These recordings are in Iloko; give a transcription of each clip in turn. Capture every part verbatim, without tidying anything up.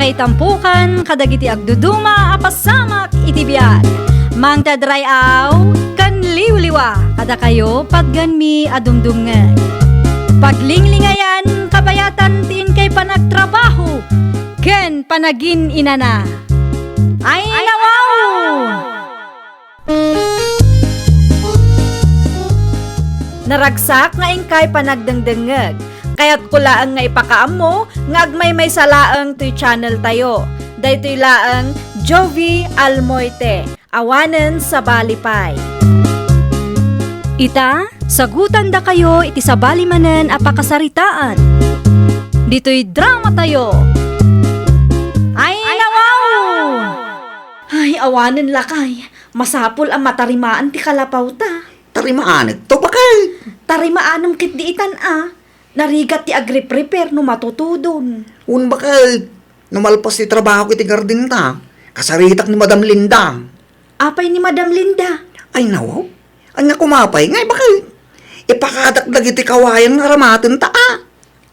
Ay tampukan kadagiti agduduma a pasamak iti biag. Mangted ray-aw ken liwliwa kadakayo patgenmi a dumdumngeg. Paglinglingayan kabayatan ti inkay panagtrabaho ken panagin-inana. Ay, nawaw! Naragsak nga inkay panagdengdengngeg. Kayatko laeng nga ipakaammo nga agmaymaysa laeng toy channel tayo. Daytoy laeng Jovie Almoite, awanen sabali pay. Ita, sagutandakayo iti sabali manen a pakasaritaan. Ditoy drama tayo. Ay, nawaw! Ay, awanen lakay. Masapul a matarimaan ti kalapawta. Tarimaanekto, baket. Tarimaanem ketdi itan a. Narigat ti agriprepare no matutudon. Wen, baket. No malpas ti trabahok iti gardenta, kasaritak ni Madam Linda. Apay ni Madam Linda? Ay, nawaw. Ania koma pay ngay, baket? Ipakadak dagiti kawayan nga aramatenta a.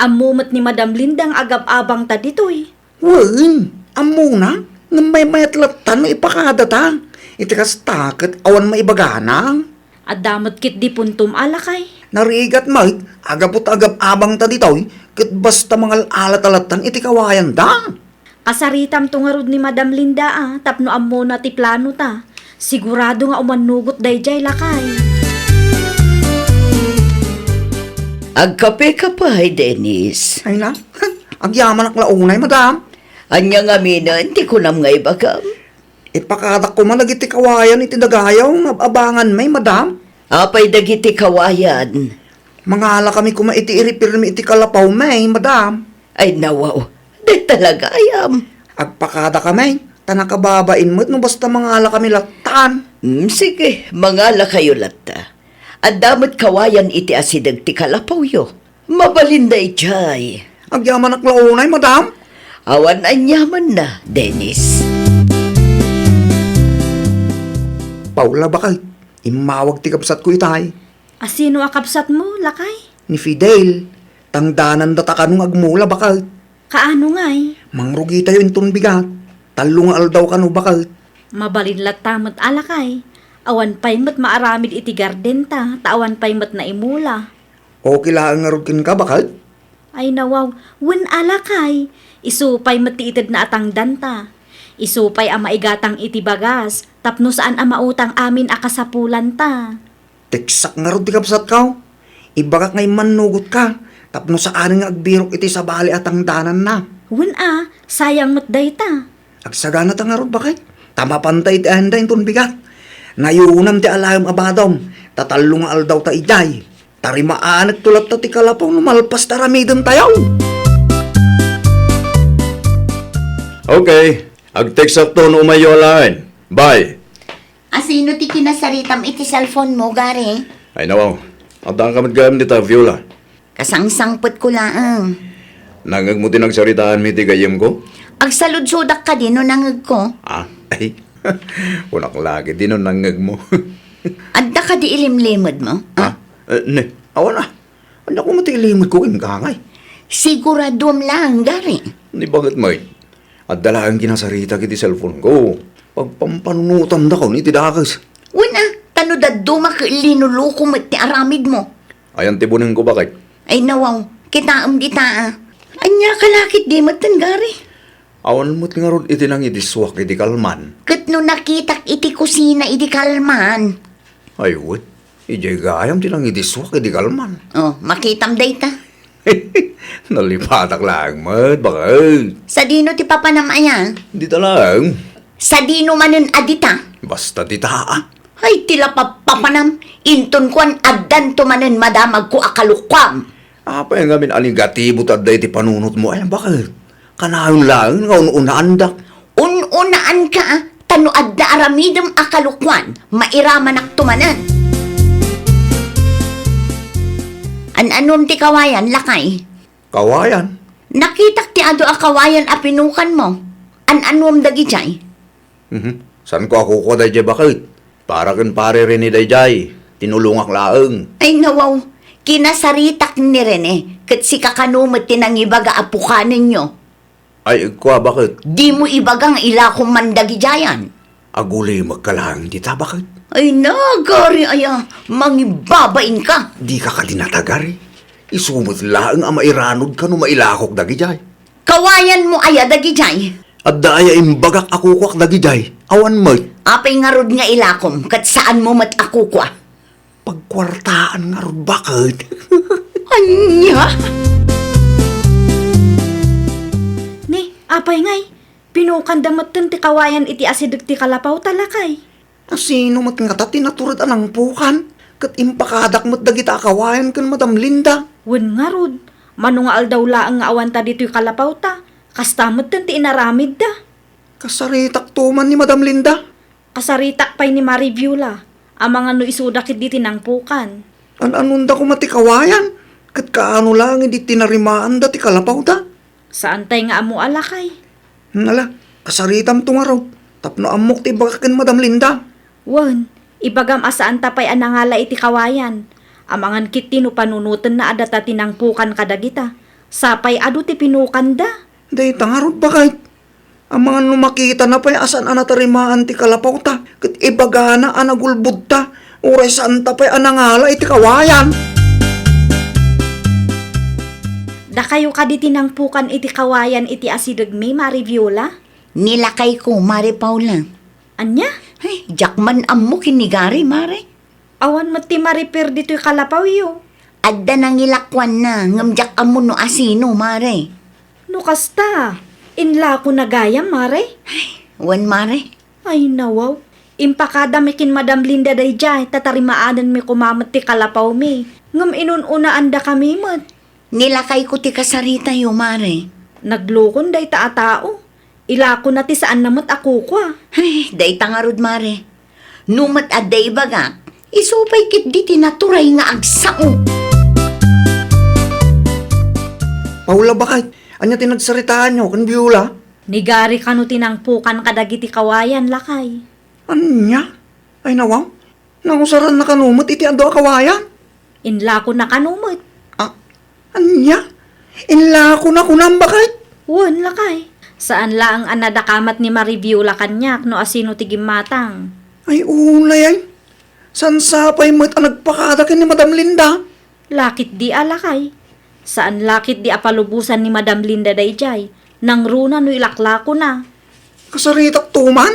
Ammo met ni Madam Linda nga agab-abangta ditoy. Wen, ammona, ngem maymayat latta no ipakadata. Iti kasta, ket awan maibagana. Adda met ketdi puntom a lakay. Narigat met, a gapu ta agab-abangta ditoy, ket basta mangal-alata lattan iti kawayanda. Kasaritamto ngarud ni Madam Linda a, tapno ammona ti planota. Sigurado nga umannugot daydiay, lakay. Agkape ka pay, Dennis. Ay na, agyamanak la unay, madam. Ania ngaminen ti kunam nga ibagam? Ipakadak koma dagiti kawayan iti dagayaw nga ab-abanganmi, madam. Apay dagiti kawayan? Mangalakami koma iti iripirmi iti kalapawmi, madam. Ay, nawaw. Dayta la gayam. Agpakadakami, ta nakababain met no basta mangalakami lattan. Hmm, sige, mangalakayo latta. Adda met kawayan iti asideg ti kalapawyo. Mabalin daydiay. Agyamanak la unay, madam. Awan aniamanna, Dennis. Paula, baket. Immawag ti kabsatko itay. A sino a kabsatmo, lakay? Ni Fidel. Tangdanandata kano nga agmula, baket. Kaano ngay? Mangrugitayo inton bigat. Tallo nga aldaw kano, baket. Mabalin latta met a, lakay. Awan pay met maaramid iti gardenta, ta awan pay met naimula. Okay laeng ngarud kenka, baket? Ay, nawaw. Wen a, lakay. Isu pay met ti itedna a tangdanta. Isu pay a maigatang iti bagas, tapno saan a mautang amin a kasapulanta. Teksak ngarud ti kabsatko. Ibagak nga immannugotka, tapno saanen nga agbirok iti sabali a tangdananna. Wen a, sayang met dayta. Agsaganata ngarud, baket. Ta mapanta iti ayanna inton bigat. Nayunam ti alaem a badom, ta tallo nga aldawta idiay. Tarimaanekto latta ti kalapaw no malpas ti aramidentayo. Okay. Agteksakto no umayyo alaen. Bye. A sino ti kinasaritam iti cellphone mo, Gary? Ay, nawaw. Adda ka met gayam dita, Viola. Kasangsangpetko laeng. Nangngegmo ti nagsaritaanmi iti gayyemko? Agsaludsodak kadi no nangngegko? Ah, ay. Kunak la ketdi no nangngegmo. Adda kadi ilimlimedmo? Ah? Ah, eh, ne, awan a. Ania koma ti ilimedko kenka ngay? Siguraduam laeng, Gary. Ni baket met. Adda laeng kinasaritak iti cellphone ko. Pagpampanunotandakon iti dakes. Wen a, ta no dadduma ket linuluko met ti aramidmo. Ayan ti bunengko, baket. Ay, nawaw, kitaem dita a. Ania ka la ketdi metten, Gary? Awan met ngarud iti nangidissuak idi kalman. Ket no nakitak iti kusina idi kalman? Ay, wen. Idiay gayam ti nangidissuak idi kalman. Oh, makitam dayta. Nalipatak laeng met, baket. Sadino ti papanam aya? Dita laeng. Sadino manen a dita? Basta dita a. Ay, ti la papapanam, inton kuan addanto manen madamagko a kalukuam. Apay ngamin a negatibo ti adda iti panunotmo? Ay, baket? Kanayon laeng nga un-unaandak. Un-unaanka, a, ta no adda aramidem a kalukuan, mairamanakto manen. An-anuem ti kawayan, lakay? Kawayan? Nakitak ti adu a kawayan a pinukanmo. An-anuem dagidiay? Mhm. Saanko a kukua daydiay, baket? Para ken Pare Rene daydiay. Tinulongak laeng. Ay, nawaw. Kinasaritak ni Rene, ket sika kano met ti nangibaga a pukanenyo. Ay, kua, baket? Dimo ibaga nga ilakom man dagidiayan. Agulimekka laeng dita, baket? Ay, nagari aya, mangibabain ka. Dika kadi natagari. Isu met laeng a mairanudka no mailakok dagidiay. Kawayanmo aya dagidiay? Adda aya imbagak a kukuak dagidiay? Awan met. Apay ngarud nga ilakom ket saanmo met a kukua? Pagkuartaan ngarud, baket. Ania? Ni, apay ngay, pinukanda metten ti kawayan iti asideg ti kalapawta, lakay. Asino met ngata ti natured a nangpukan? Ket impakadak met dagita a kawayan ken Madam Linda. Wen ngarud, mano nga aldaw laeng nga awanta ditoy kalapawta, kasta metten ti inaramidda. Kasaritakto man ni Madam Linda. Kasaritak pay ni Mari Viola, amangan no isuda ketdi ti nangpukan. An-anonda koma ti kawayan, ket kaano laeng idi tinarimaanda ti kalapawda? Saantay nga ammo a lakay. Nala, kasaritamto ngarud, tapno ammok ti ibagak ken Madam Linda. Wen, ibagam a saanta pay a nangala iti kawayan. Amangan ketdi no panunotenna a data ti nangpukan kadagita. Sapay adu ti pinukanda. Dayta ngarud, baket. Amangan no makitana pay a saan a natarimaan ti kalapawta, ket ibagana a nagulbodta, uray saanta pay a nangala iti kawayan. Dakayo kadi ti nangpukan iti kawayan iti asidegmi, Mari Viola? Ni lakayko, Mari Paula. Ania? Ay, diak man ammo ken ni Gary, Mare. Awan met ti ma-repair ditoy kalapawyo. Adda nangilakuanna, ngem diak ammo no asino, Mare. No kasta, inlakona gayam, Mare? Ay, wen, Mare. Ay, nawaw. Impakadami ken Madam Linda daydiay, ta tarimaanenmi koma met ti kalapawmi. Ngem inun-unaandakami met. Ni lakayko ti kasaritayo, Mare. Naglukon dayta a tao. Ilakona ti saanna met a kukua. Ay, dayta ngarud, Mare. No met adda ibagak, isu pay ketdi ti naturay nga agsao. Paula, baket, ania ti nagsaritaanyo ken Viola? Ni Gary kano ti nangpukan kadagiti kawayan, lakay. Ania? Ay, nawaw. Nausaranna kano met iti adu a kawayan? Inlakona kano met. Ah, ania? Inlakona kunam, baket? Wen, lakay. Saan laeng a nadakamat ni Mari Viola kaniak no asino ti gimmatang. Ay, unay ay. Saan sapay met a nagpakada ken ni Madam Linda? Laketdi a lakay. Saan laketdi a palubosan ni Madam Linda daydiay. Nangruna no ilaklakona. Kasaritakto man?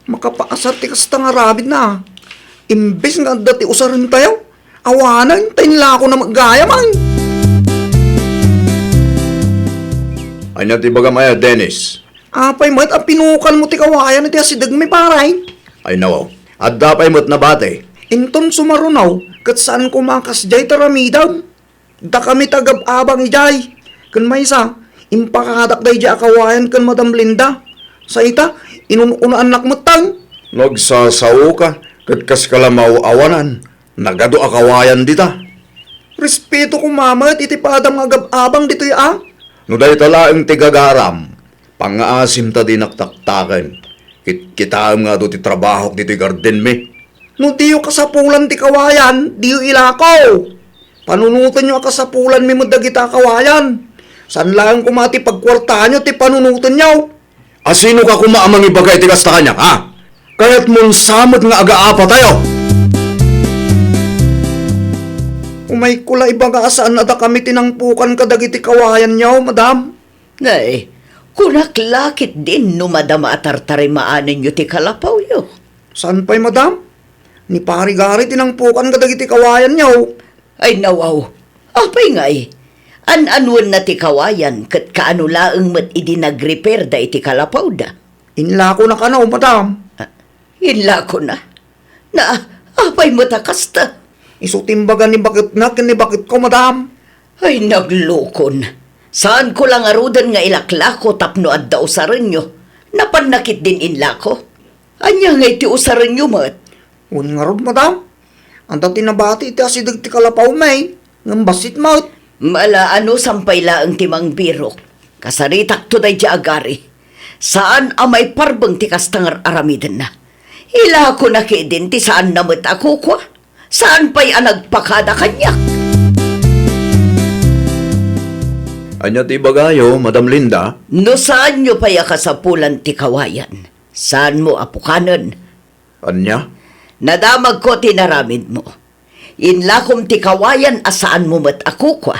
Makapaasar ti kasta nga aramidna. Imbes nga adda ti usarentayo, awanen ta inlakona met gayam. Ania ti ibagam aya, Dennis? Apay met a pinukanmo ti kawayan iti asidegmi, pare? Ay, nawaw. Adda pay met nabati. Inton sumaruno, ket saan koma a kasdiay ti aramidem. Dakami ti agab-abang idiay. Ken maysa, impakadak daydiay a kawayan ken Madam Linda. Sa ita, inun-unaannak metten. No agsasaoka, ket kas kalamaw awanan, nagadu a kawayan dita. Respeto koma met iti padam nga agab-abang ditoy a. No dayta laeng ti gagaram, pangngaasim ta dinak taktaken. Kitkitaem nga adu ti trabahok ditoy gardenmi. No diyo kasapulan ti kawayan, diyo ilako. Panunotenyo a kasapulanmi met dagita a kawayan. Saan laeng koma ti pagkuartaanyo ti panunotenyo. Asinoka koma a mangibaga iti kasta kaniak, ha? Kayatmon sa met nga agaapatayo? Umayko la ibaga a saan a dakami ti nangpukan kadagiti kawayanyo, madam. Nay, kunak la ketdin no madama a tartarimaanenyo ti kalapawyo. Saan pay, madam? Ni Pari Gary ti nangpukan kadagiti kawayanyo. Ay, nawaw. Apay ngay? An-anuenna ti kawayan ket kaano laeng met idi nagrepairda iti kalapawda? Inlakona kano, madam. Ah, inlakona? Na, apay met a kasta? Isu ti imbaga ni baketna ken ni baketko, madam. Ay, naglukon. Saanko la ngaruden nga ilaklako tapno adda usarenyo. Napanna ketdin inlako. Ania ngay ti usarenyo met? Wen ngarud, madam. Adda ti nabati iti asideg ti kalapawmi, ngem bassit met. Ala, anusam pay laeng ti mangbirok. Kasaritakto daydiay a gari. Saan a maiparbeng ti kasta nga ar-aramidenna. Ilakona ketdin ti saanna met a kukua. Saan pay a nagpakada kaniak? Ania ti ibagayo, Madam Linda? No saanyo pay a kasapulan ti kawayan, saanmo a pukanen. Ania? Nadamagko ti inaramidmo. Inlakom ti kawayan a saanmo met a kukua.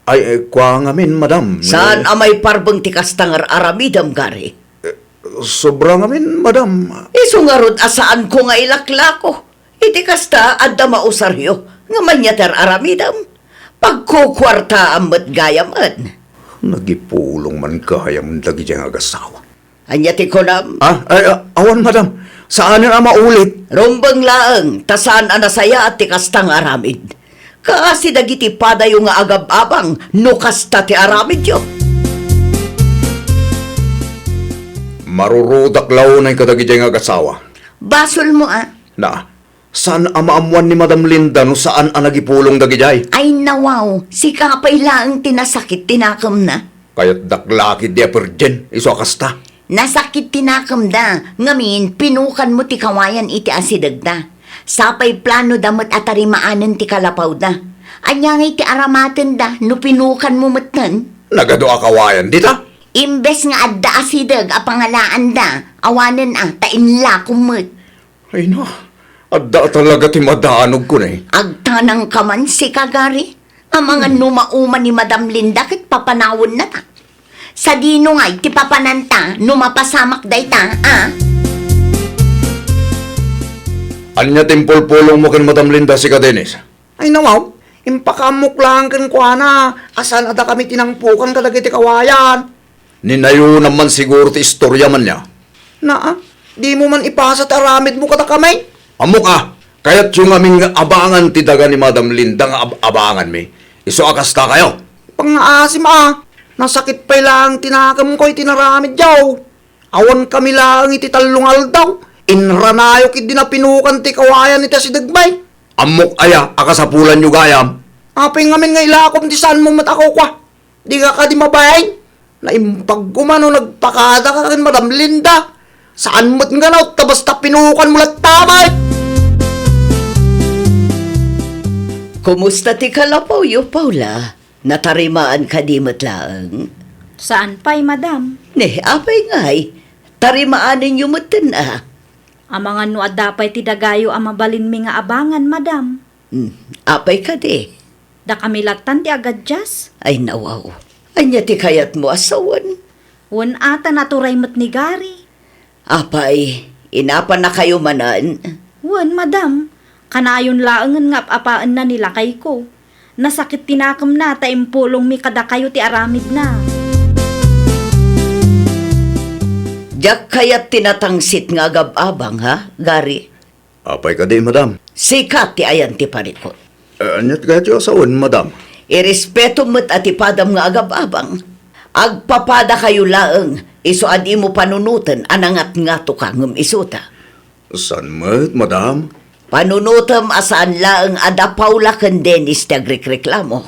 Ay, eh, kua ngamin, madam. Saan a maiparbeng ti kasta nga ar-aramidem, Gary? Sobra ngamin, madam. Isu ngarud a saanko nga ilaklako. Iti kasta, adda mausaryo nga mania ti ar-aramidem. Pagkukuartaam met gayamen. Nagipulong man gayam dagidiay nga agasawa. Ania ti kunam? Ah, ay, ah, awan, madam. Saanen a maulit. Rumbeng laeng, ta saan a nasayaat ti kasta nga aramid. Kaasi dagiti padayo nga agab-abang no kasta ti aramidyo. Marurudak la unay kadagidiay nga agasawa. Basolmo, a. Na, saan a maammuan ni Madam Linda no saan a nagipulong dagidiay? Ay, nawaw, sika pay laeng ti nasakit ti nakemna. Kayatdak la ketdi a perdian, isu a kasta. Nasakit ti nakemda, ngamin, pinukanmo ti kawayan iti asidegda. Sapay planoda met a tarimaanen ti kalapawda. Ania ngay ti aramatenda no pinukanmo metten? Nagadu a kawayan dita? Imbes nga adda asideg a pangalaanda, awanen a, ta inlakom met. Ay na, adda talaga ti madanogko ne. Agtanangka man, sika, Gary. Amangan no mauma ni Madam Linda ket papanawennata. Sadino ngay ti papananta no mapasamak dayta, a? Ania ti impulpulongmo ken Madam Linda, sika Dennis? Ay, nawaw, impakaammok laeng kenkuana a saan a dakami ti nangpukan kadagiti kawayan. Ninayonam man siguro ti istoriam ania. Naa, dimo man ipasa ti aramidmo kadakami? Ammok a, kayatyo ngamin nga abangan ti daga ni Madam Linda nga ab-abanganmi. Isu a kastakayo. Pangngaasim a, nasakit pay laeng ti nakemko iti naramidyo. Awankami laeng iti tallo nga aldaw, inranayo ketdi napinukan ti kawayan iti asidegmi. Ammok aya a kasapulanyo gayam? Apay ngamin nga ilakom ti saanmo met a kukua? Dika kadi mabain? Naimbag koma no nagpakadaka ken Madam Linda. Saan met nga naut ta basta pinukanmo latta met. Kumusta ti kalapawyo, Paula? Natarimaan kadi met laeng? Saan pay, madam. Ne, apay ngay? Tarimaanenyo metten a. Amangan no adda pay ti dagayo a mabalinmi nga abangan, madam. Hmm, apay kadi? Dakami lattan ti agadias. Ay, nawaw. Ania ti kayatmo a sawen? Wen a, ta naturay met ni Gary. Apay, inapannakayo manen? Wen, madam. Kanayon laengen nga ap-apaenna ni lakayko. Nasakit ti nakemna ta impulongmi kadakayo ti aramidna. Diak kayat ti natangsit nga agab-abang, ha, Gary? Apay kadi, madam? Sika ti ayan ti parikut. Eh, aniat kayatyo a sawen, madam? Irespetom met a ti padam nga agab-abang. Agpapadakayo laeng, isu a dimo panunoten a nangatngatoka ngem isuta. Saan met, madam? Panunotem a saan laeng a da Paula ken Dennis ti agrikreklamo.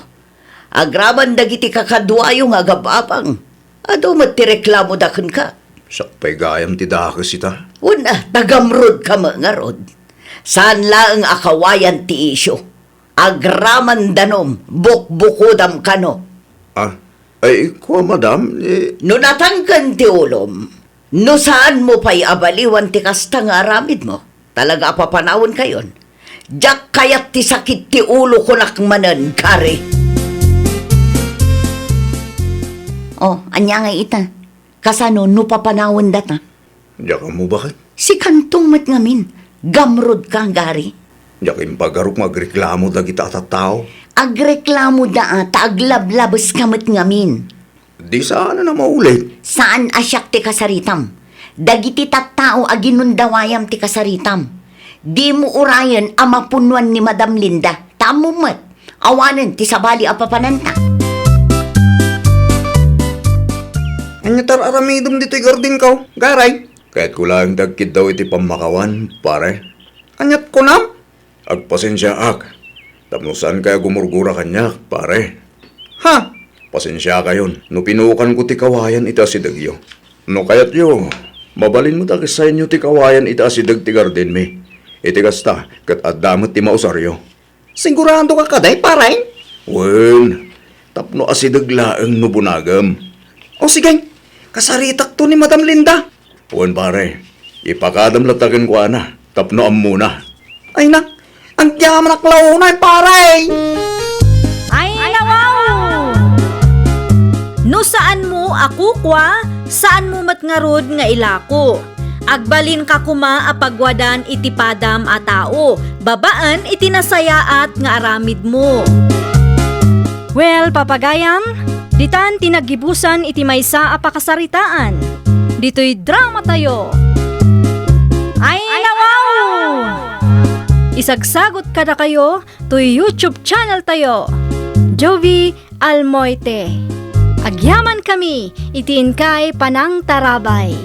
Agraman dagiti kakaduayo nga agab-abang, adu met ti reklamoda kenka. Siak pay gayam ti dakes ita. Wen a, ta gamrodka met ngarud. Saan laeng a kawayan ti isyu. Agraman danum, bukbukodam kano. Ah, ay, kua, madam, eh. No natangken ti ulom, no saanmo pay a baliwan ti kasta nga aramidmo, talaga a papanawenkayon. Diak kayat ti sakit ti ulo, kunak manen, Gary. Oh, ania ngay ita? Kasano no papanawendata? Diak ammo baket. Sikanto met ngamin, gamrodka, Gary. Diak impagarok nga agreklamo dagita a tattao. Agreklamoda a ta aglablabeska met ngamin. Di saan a maulit. Saan a siak ti kasaritam. Dagiti tattao a ginundawayam ti kasaritam. Dimo urayen a mapunoan ni Madam Linda. Ta ammom met, awanen ti sabali a papananta. Ania ti ar-aramidem ditoy gardenko, Garay? Kayatko laeng ti agkiddaw iti pammakawan, pare. Aniat kunam? Agpasensiaak tapno saankayo a gumurgura kaniak, pare. Ha? Pasensiakayon no pinukanko ti kawayan iti asidegyo. No kayatyo, mabalin met a kissaenyo ti kawayan iti asideg ti gardenmi. Iti kasta, ket adda met ti mausaryo. Siguradoka kadi, pare? Wen, tapno asideg laeng no bunagem. O sige, kasaritakto ni Madam Linda. Wen, pare, ipakadam latta kenkuana tapno ammona. Ay na, agyamanak la unay, pare! Ay, nawaw! No saanmo a kukua, saanmo met ngarud nga ilako. Agbalinka koma a pagwadan iti padam a tao, babaen iti nasayaat nga aramidmo. Well, papagayam, ditan ti naggibusan iti maysa a pakasaritaan. Ditoy dramatayo. Ay, nawaw! Isagsagot kadakayo toy YouTube channel tayo, Jovie Almoite. Agyamankami iti inkay panangtarabay.